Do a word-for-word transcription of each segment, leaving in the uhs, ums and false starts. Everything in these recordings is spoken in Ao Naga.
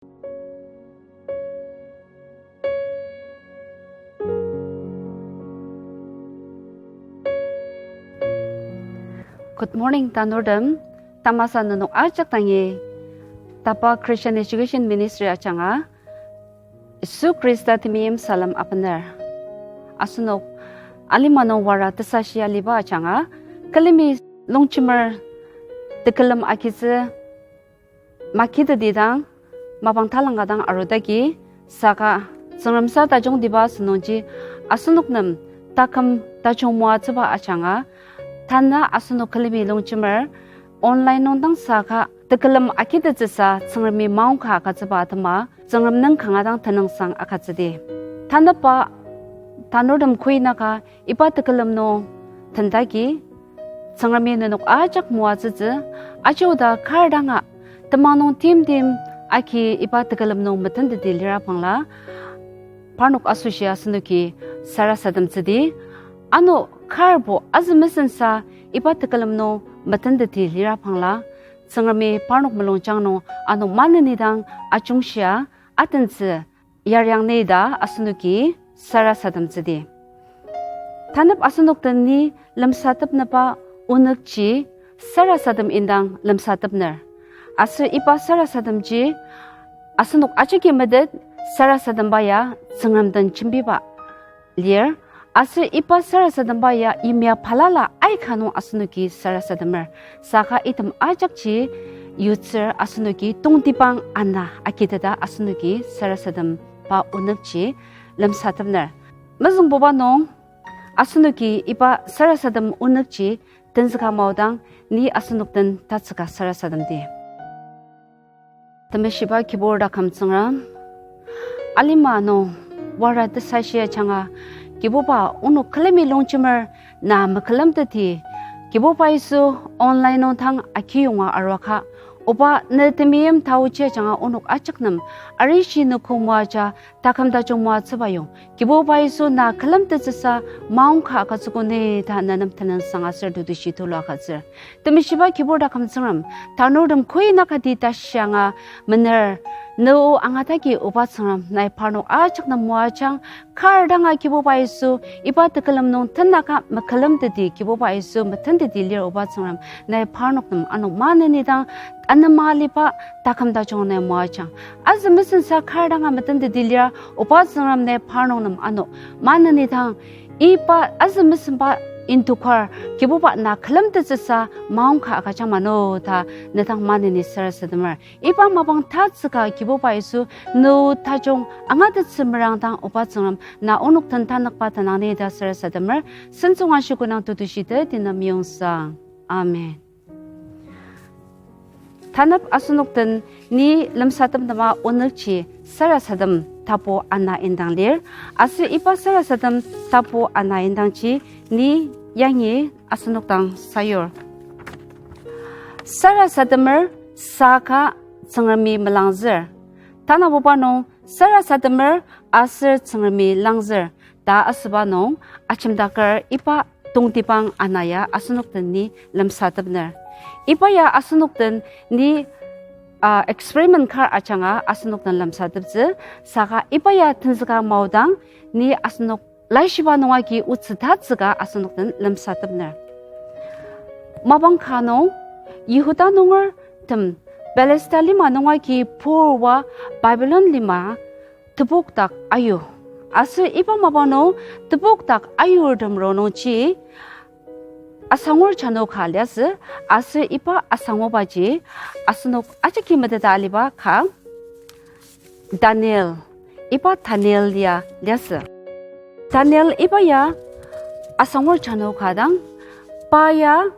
Good morning, tanurtem. Tamasa nenok ajak dangi, tapa Christian Education Ministry ajanga Yisu Khrista temeim salem abener. Asenok alima nung wara tesashi aliba ajanga, külemi longjemer tekülem agitsü makiteti dang mapang talangka dang arudaki, saka Tsüngrem sa tajungtiba asünungji asenok nem taküm tajung moatsüba ajanga, tanü asenok külemi longjemer online nung dang saka tekülem agitettsüsa Tsüngremi maongka agütsüba atema Tsüngrem nung kanga dang tenüngsang agütsüdi. Tanüba tanurtem koinaka iba tekülem nung tendaki, Tsüngremi nenok ajak moatsütsü, aji oda kar danga temang nung timtem agi iba tekülem nung metenteti lira pangla, parnok asoshi asenoki sarasademtsüdi. Ano karbo azü mesensa iba tekülem nung metenteti lira pangla, Tsüngremi parnok mulungjang nung ano maneni dang ajungshia atentsü yariang ni ta asenoki sarasademtsüdi. Tanep asenok den ni lemsatepnüba onükji sarasadem indang lemsatepner. Aser iba sarasademji asenok ajaki metet, sarasademba ya Tsüngrem den jembiba lir. Aser iba sarasademba ya yimya balala aika nung asenoki sarasademer. Saka item ajakji yutsür asenoki tongtibang ana agiteta asenoki sarasademba onükji lemsatepner. Mezüngbuba nung asenoki iba sarasadem onükji tenzüka maodang ni asenok den tatsüka sarasademdi. Temeshiba Kibur taküm Tsüngrem, alima nung wara tesashi ajanga, Kibuba onok külemi longjemer na mekülemteti, Kibuba Yisu online nung tang akiyonga aruaka, oba ne temeim taoji ajanga onok ajak nem arishi nükong moaja taküm tajung moatsüba yong, Kibuba Yisu na külemtettsüsa maongka agütsüogo ne ta ne nem tenüngsang aser tetushi tulu agütsür. Temeshiba Kibur taküm Tsüngrem, tanurtem koinakati tashianga mener, ne o angatagi oba Tsüngrem nai parnok ajak nem moajang, kar danga Kibuba Yisu iba tekülem nung tenaka mekülemteti Kibuba Yisu metenteti lir oba Tsüngrem nai parnok nem ano maneni dang anema aliba taküm tajung nai moajang. Azü mesensa kar danga metenteti lir oba Tsüngrem nai parnok nem ano maneni dang iba azü mesenba indokar Kibuba na külemtettsüsa maongka agüjang mano ta ne dang maneni sarasademer. Iba mapang tatsüka Kibuba Yisu ne o tajung angatettsü merangdang oba Tsüngrem na onok den tanükba tenang ni ta sarasademer. Sentsüng ashi kü nung tetushi teti nem yongsa. Amen. Tanep asenok den ni lemsatepnüba onükji sarasadem tapu ana indang lir. Aser iba sarasadem tapu ana indangji ni yangi asenok dang sayur. Sarasademer saka Tsüngremi melangzür. Tanabuba nung sarasademer aser Tsüngremi langzür ta asüba nung ajemdaker iba tongtibang ana ya asenok den ni lemsatepner. Iba ya asenok den ni, ah, experiment kar ajanga asenok den lemsateptsü, saka iba ya tenzüka maodang ni asenok laishiba nung agi otsü tatsüka asenok den lemsatepner. Mapang ka nung Yihuda nungertem Palestina lima nung agi purwa Babylon lima tepok dak ayu. Aser iba mapang nung tepok dak ayurtem rongnungji asangur jano ka liasü, aser iba asangubaji asenok ajaki meteta aliba ka Daniel, iba Daniel ya liasü. Daniel iba ya asangur jano ka dang, pa ya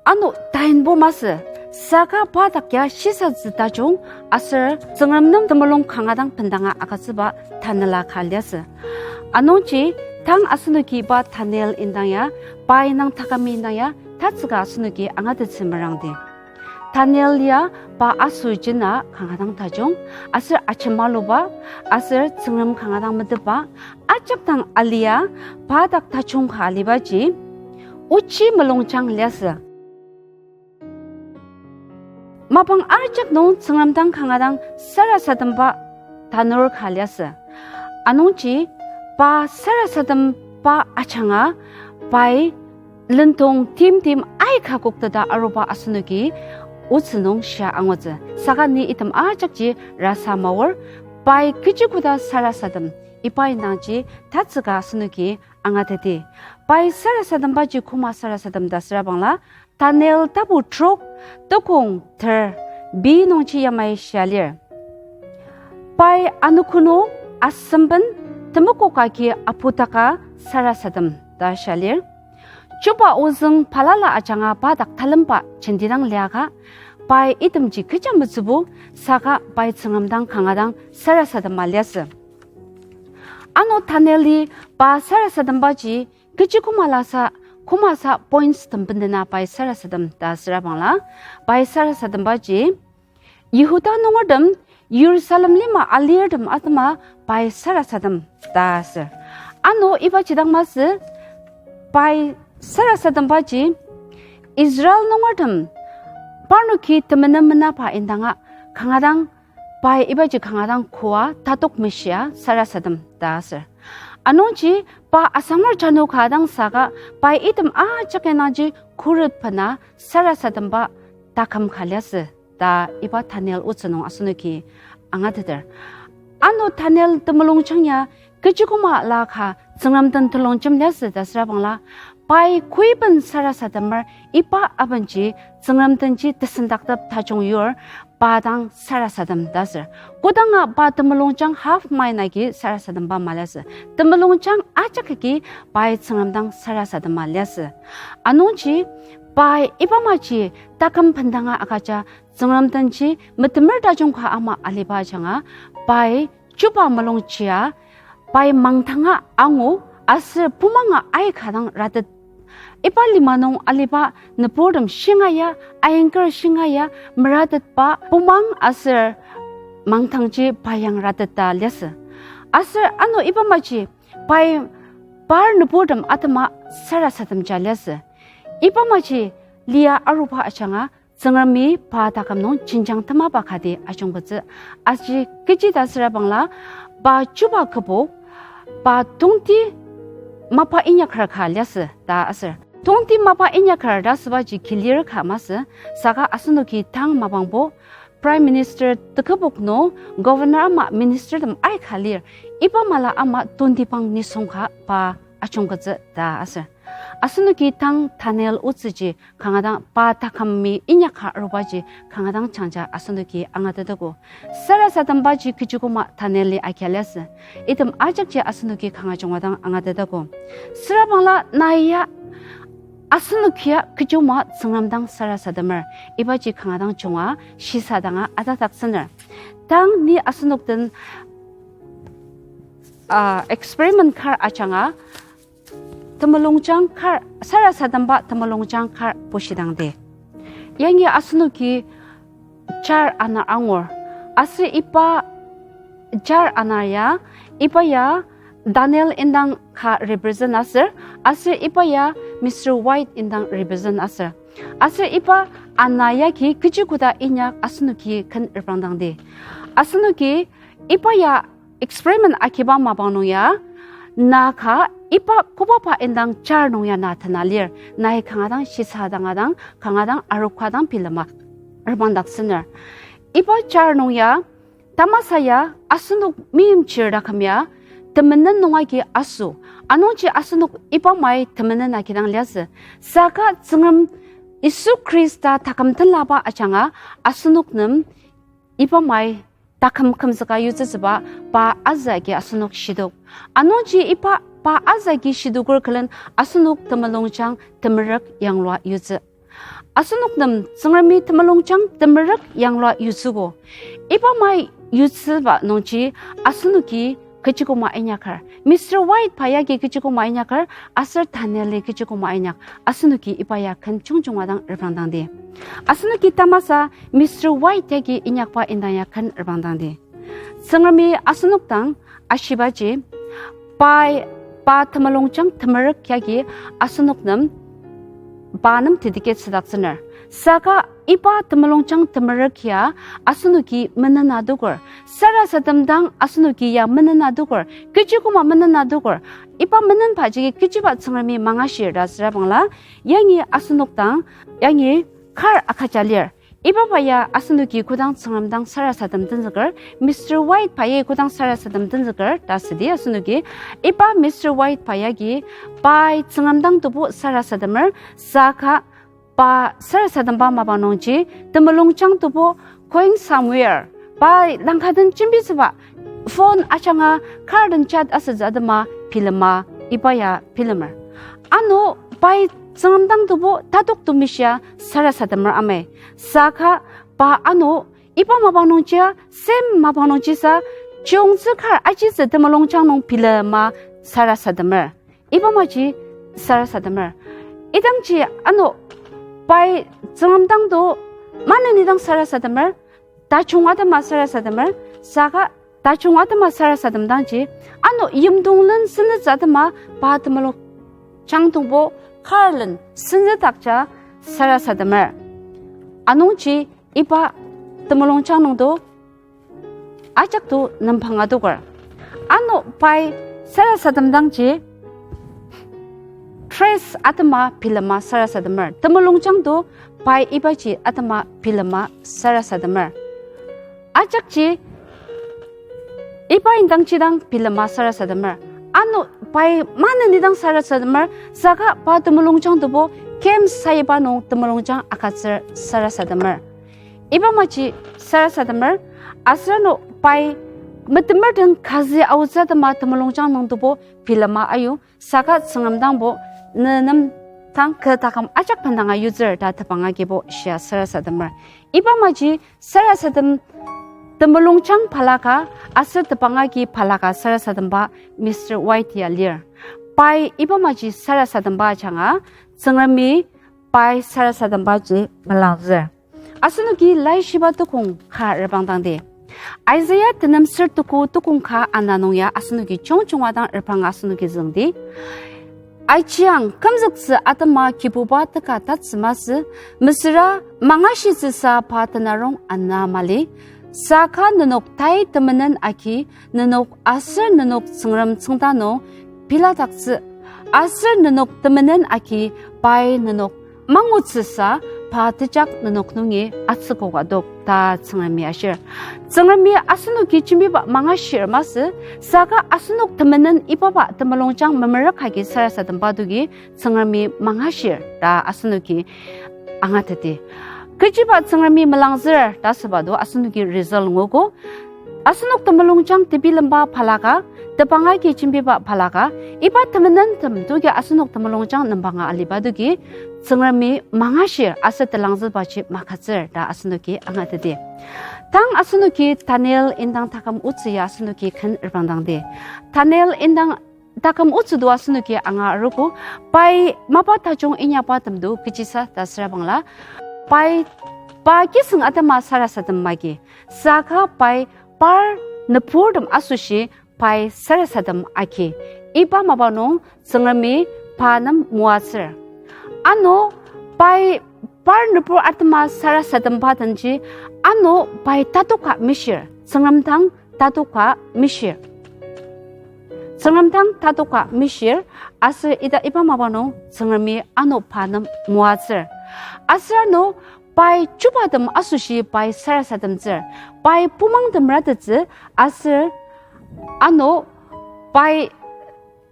ano tainbo masü, saka pa dak ya shisatsü tajung aser Tsüngrem nem temulung kanga dang bendanga agütsüba tanela ka liasü. Anungji tang asenoki pa Daniel indang ya, pa indang takümi indang ya tatsüka asenoki angatettsü merangdi. Daniel ya pa aso jena kanga dang tajung, aser ajemaluba, aser Tsüngrem kanga dang metetba, ajak dang alia, pa dak tajung ka alibaji ochi mulungjang liasü. Mapang ajak nung Tsüngrem dang kanga dang sarasademba tanur ka liasü. Anungji pa sarasademba ajanga pai lendong timtem aika kokteta aruba asenoki otsü nung shia angutsü. Saka ni item ajakji rasa maor, pai kechi koda sarasadem, iba indangji tatsüka asenoki angateti. Pai sarasadembaji koma sarasadem ta süra bangla, Daniel tapu trok, tekong ter, bi nungji yamai shia lir. Pai anogo nung asemben temekok agi aputaka sarasadem ta shia lir. Chuba ozüng balala ajanga pa dak talemba jentidang liaka, pai itemji kecha metsübu, saka pai Tsüngrem dang kanga dang sarasadema liasü. Ano Danieli pa sarasadembaji kechi koma lasa, koma sa points tem bendena pai sarasadem ta süra bangla, pai sarasadembaji Yihuda nungertem, Yirusalem lima alirtem atema pai sarasadem ta asür. Ano ibaji dang masü pai sarasadembaji Israel nungertem parnoki temenen menaba indanga kanga dang pai ibaji kanga dang koa tatok meshia sarasadem ta asür. Anungji pa asangur jano ka dang saka pai item ajak indangji khuret bena sarasademba taküm ka liasü ta iba Daniel otsü nung asenoki angateter. Ano Daniel temulungjang ya kechi koma la ka Tsüngrem den telongjem liasü ta süra bangla, pai koiben sarasademer iba abenji Tsüngrem denji tesendaktep tajung yur pa dang sarasadem ta asür. Kodanga pa temulungjang half mile agi sarasademba maliasü. Temulungjang ajak agi pai Tsüngrem dang sarasadema liasü. Anungji pai iba maji taküm bendanga agüja Tsüngrem denji metemer tajung ka ama aliba ajanga pai chuba mulungjia pai mangtanga angu aser pumanga aika dang ratet. Iba lima nung aliba nüburtem shinga ya, ayangker shinga ya, meratetba pumang aser mangtangji pa yang rateta liasü. Aser ano iba maji pai par nüburtem atema sarasademja liasü. Iba maji lia aruba ajanga Tsüngremi pa taküm nung jenjang temaba kati ajungketsü. Aji kechi ta süra bangla, pa chuba kübok, pa tongti mapa inyaker ka liasü ta asür. Tongti mapa inyaker ta asübaji kilir ka masü, saka asenoki tang mapangbo, Prime Minister tekübok nung Governor ama ministertem aika lir, iba mala ama tongtibang nisung ka pa ajungketsü ta asür. Asenoki tang Daniel otsüji kanga dang pa takümi inyaka arubaji kanga dang jangja asenoki angatetdaktsü. Sarasadembaji kechi koma Danieli akia liasü. Item ajakji asenoki kanga junga dang angatetdaktsü. Süra bangla nai ya asenokia kechi koma Tsüngrem dang sarasademer. Ibaji kanga dang junga shisadanga atadaktsüner. Tang ni asenok den, ah, experiment kar ajanga temulungjang kar, sarasademba temulungjang kar bushidangdi. Yangi asenoki jar ana angur. Aser iba jar ana ya, iba ya Daniel indang ka represent asür, aser iba ya Mister White indang represent asür. Aser iba ana yagi kechi koda inyak asenoki ken reprangdangdi. Asenoki iba ya experiment akiba mapang nung ya, na ka iba kobaba indang jar nung ya na tena lir, nai kanga dang shisadanga dang, kanga dang aroka dang bilema reprangdaktsüner. Iba jar nung ya, tamasa ya asenok meimchir taküm ya temenen nung agi aso. Anungji asenok iba mai temenen agi dang liasü. Saka Tsüngrem Yisu Khrista taküm tenlaba ajanga asenok nem iba mai taküm kümzüka yutsütsüba pa azü agi asenok shidok. Anungji iba pa azü agi shidoker külen asenok temulungjang temerük yanglua yutsü. Asenok nem Tsüngremi temulungjang temerük yanglua yutsügo. Iba mai yutsüba nungji asenoki kechi koma inyaker, Mister White pa yagi kechi koma inyaker, aser Danieli kechi koma inyak, asenoki iba ya ken jungjunga dang reprangdangdi. Asenoki tamasa Mister White yagi inyakba indang ya ken reprangdangdi. Tsüngremi asenok dang ashibaji, pai, pa temulungjang temerük yagi asenok nem pa nem dedicate südaktsüner. Saka iba temulungjang temerük ya asenoki menen adoker. Sarasadem dang asenoki ya menen adoker. Kechi koma menen adoker. Iba menenba jagi kechiba Tsüngremi mangashir ta süra bangla, yangi asenok dang, yangi kar akaja lir. Ibaba ya asenoki kodang Tsüngrem dang sarasadem tenzüker, Mister White ba ya kodang sarasadem tenzüker ta südi asenoki, iba Mister White ba yagi, pai Tsüngrem dang tebu sarasademer, saka pa sarasademba mapa nungji, temulungjang tebu Going Somewhere, pa langka den jembitsüba, phone ajanga kar den chat asütsü atema bilema, iba ya bilemer. Ano pai Tsüngrem dang tebu tatok temishia sarasademer amai. Saka pa ano iba mapa nungjia, same mapa nungjisa, chiyungtsü kar ajitsü temulungjang nung bilema sarasademer. Iba maji sarasademer. Idangji ano pai Tsüngrem dang do maneni dang sarasademer, tajung atema sarasademer, saka tajung atema sarasadem dangji, ano yimdong len senütsü atema pa temulungjang tongbo kar len senüdakja sarasademer. Anungji iba temulungjang nungdo ajak to nembang adoker. Ano pai sarasadem dangji, dress atema bilema sarasademer. Temulungjang to pai ibaji atema bilema sarasademer. Ajakji iba indangji dang bilema sarasademer. Ano pai maneni dang sarasademer, saka pa temulungjang tebu camp saiba nung temulungjang agütsür sarasademer. Iba maji sarasademer, aser ano pai metemertem kazi aotsü atema temulungjang nung tebu bilema ayu, saka Tsüngrem dangbo ne nem tang kü taküm ajak bendanga yutsür ta tebang agibo shia sarasademer. Iba maji sarasadem temulungjang balaka aser tebang agi balaka sarasademba Mister White ya lir. Pai iba maji sarasademba ajanga Tsüngremi pai sarasadembaji melangzür. Asenoki Laishiba tukong ka reprangdangdi. Isaiah tenem ser tuko tukong ka ana nung ya asenoki jungjunga dang repranga asenoki züngdi. Aichiang kümzüktsü atema Kibuba teka tatsü masü, mesüra mangashitsüsa pa tenarong ana mali. Saka nenok tai temenen agi, nenok aser nenok Tsüngrem tsüngda nung piladaktsü, aser nenok temenen agi pai nenok mangutsüsa pa tejak nenok nungi atsükoka dok ta Tsüngremi ashir. Tsüngremi asenoki jembiba mangashir masü, saka asenok temenen ibaba temulungjang memerük agi sarasademba togi Tsüngremi mangashir ta asenoki angateti. Kechiba Tsüngremi melangzür ta süba do asenoki result nguogo. Asenok temulungjang tebilemba balaka, tebang agi jembiba balaka, iba temenentem togi asenok temulungjang nembanga aliba togi, Tsüngremi mangashir aser telangzübaji magütsür ta asenoki angateti. Tang asenoki Daniel indang taküm otsü ya asenoki ken reprangdangdi. Daniel indang taküm otsü do asenoki anga arogo, pai mapa tajung inyabatem do kechisa ta süra bangla, pai pa kiseng atema sarasadem magi, saka pai par nüburtem asoshi pai sarasadem agi. Iba mapa nung Tsüngremi pa nem moatsür. Ano pai par nübur atema sarasademba denji, ano pai tatoka mishir, Tsüngrem dang tatoka mishir. Tsüngrem dang tatoka mishir, aser ita iba mapa nung Tsüngremi ano pa nem moatsür. Aser ano pai chubatem asoshi pai sarasademtsür, pai pumangtem ratettsü, aser ano pai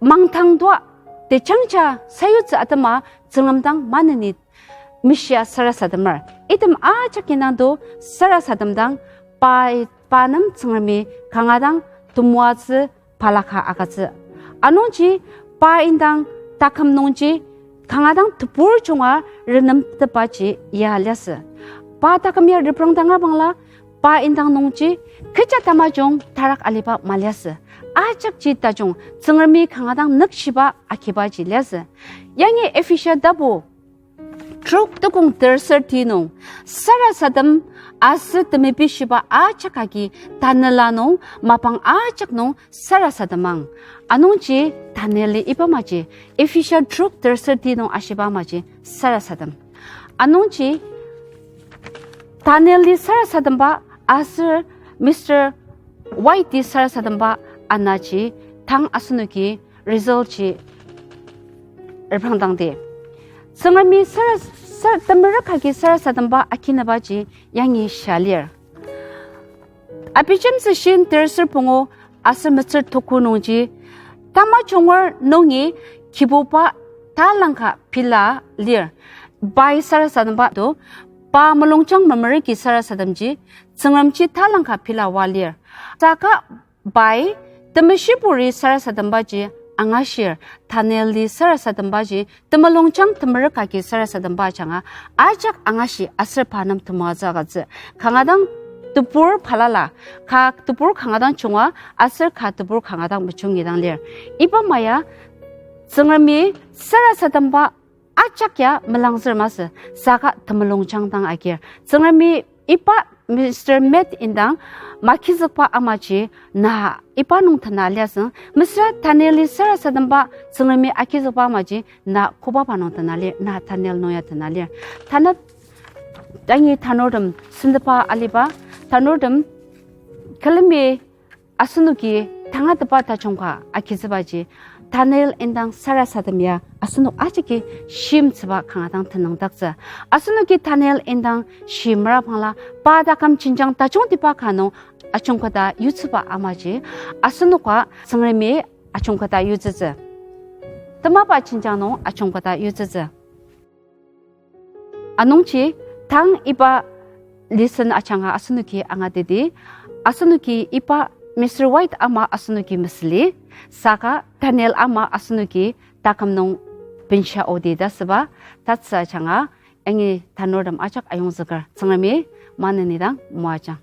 mangtang tua tejangja sayutsü atema Tsüngrem dang maneni mishia sarasademer. Item ajak indang do sarasadem dang pa, pa nem Tsüngremi kanga dang temoatsü balaka agütsü. Anungji pa indang taküm nungji kanga dang tebur junga renemtepaji ya liasü. Pa taküm ya reprangdanga bangla, pa indang nungji kecha tamajung tarak aliba maliasü. Ajakji tajung Tsüngremi kanga dang nükshiba agibaji liasü. Yangi Ephesia tapu trok tukong terser ti nung, sarasadem aser temepishiba ajak agi tanela nung mapang ajak nung sarasademang. Anungji Danieli iba maji, Ephesia trok terser ti nung ashiba maji sarasadem. Anungji Daniel-i sarasademba aser Mister White-i sarasademba anaji tang asenoki result ji reprangdangdi. Tsüngremi sara-, sar-, temerük agi sarasademba akinebaji yangi shia lir. Abijemtsü shin terser pungu aser metsür tuku nungji, tamajunger nungi Kibuba talangka pila lir. Pai sarasademba to, pa mulungjang memerüki sarasademji, Tsüngremji talangka pila oa lir. Saka pai temeshiburi sarasadembaji angashir, Daniel-i sarasadembaji temulungjang temerük agi sarasademba ajanga ajak angashi aser pa nem temoatsü agütsü. Kanga dang tebur balala, ka tebur kanga dang junga, aser ka tebur kanga dang mejungi dang lir. Iba maya Tsüngremi sarasademba ajak ya melangzür masü, saka temulungjang dang agir. Tsüngremi iba Mister Met indang makizükba amaji na iba nung tena liasüng, mesüra Daniel-i sarasademba Tsüngremi akizükba amaji na kobaba nung tena lir, na Daniel nung ya tena lir. Tanü dangi tanurtem sentepa aliba, tanurtem külemi asenoki tangatetba tajung ka agizübaji, Daniel indang sarasadem ya asenok ajaki shimtsüba kanga dang tenüngdaktsü. Asenoki Daniel indang shimra bangla, pa taküm jenjang tajungtiba ka nung ajungketa yutsüba amaji, asenoka Tsüngremi ajungketa yutsütsü. Temaba jenjang nung ajungketa yutsütsü. Anungji tang iba lesson ajanga asenoki angateti, asenoki iba Mister White ama asenoki mesüli, saka Daniel ama asenoki taküm nung benshia odi ta süba, tatsü ajanga yangi tanurtem ajak ayongzüker. Tsüngremi maneni dang moajang.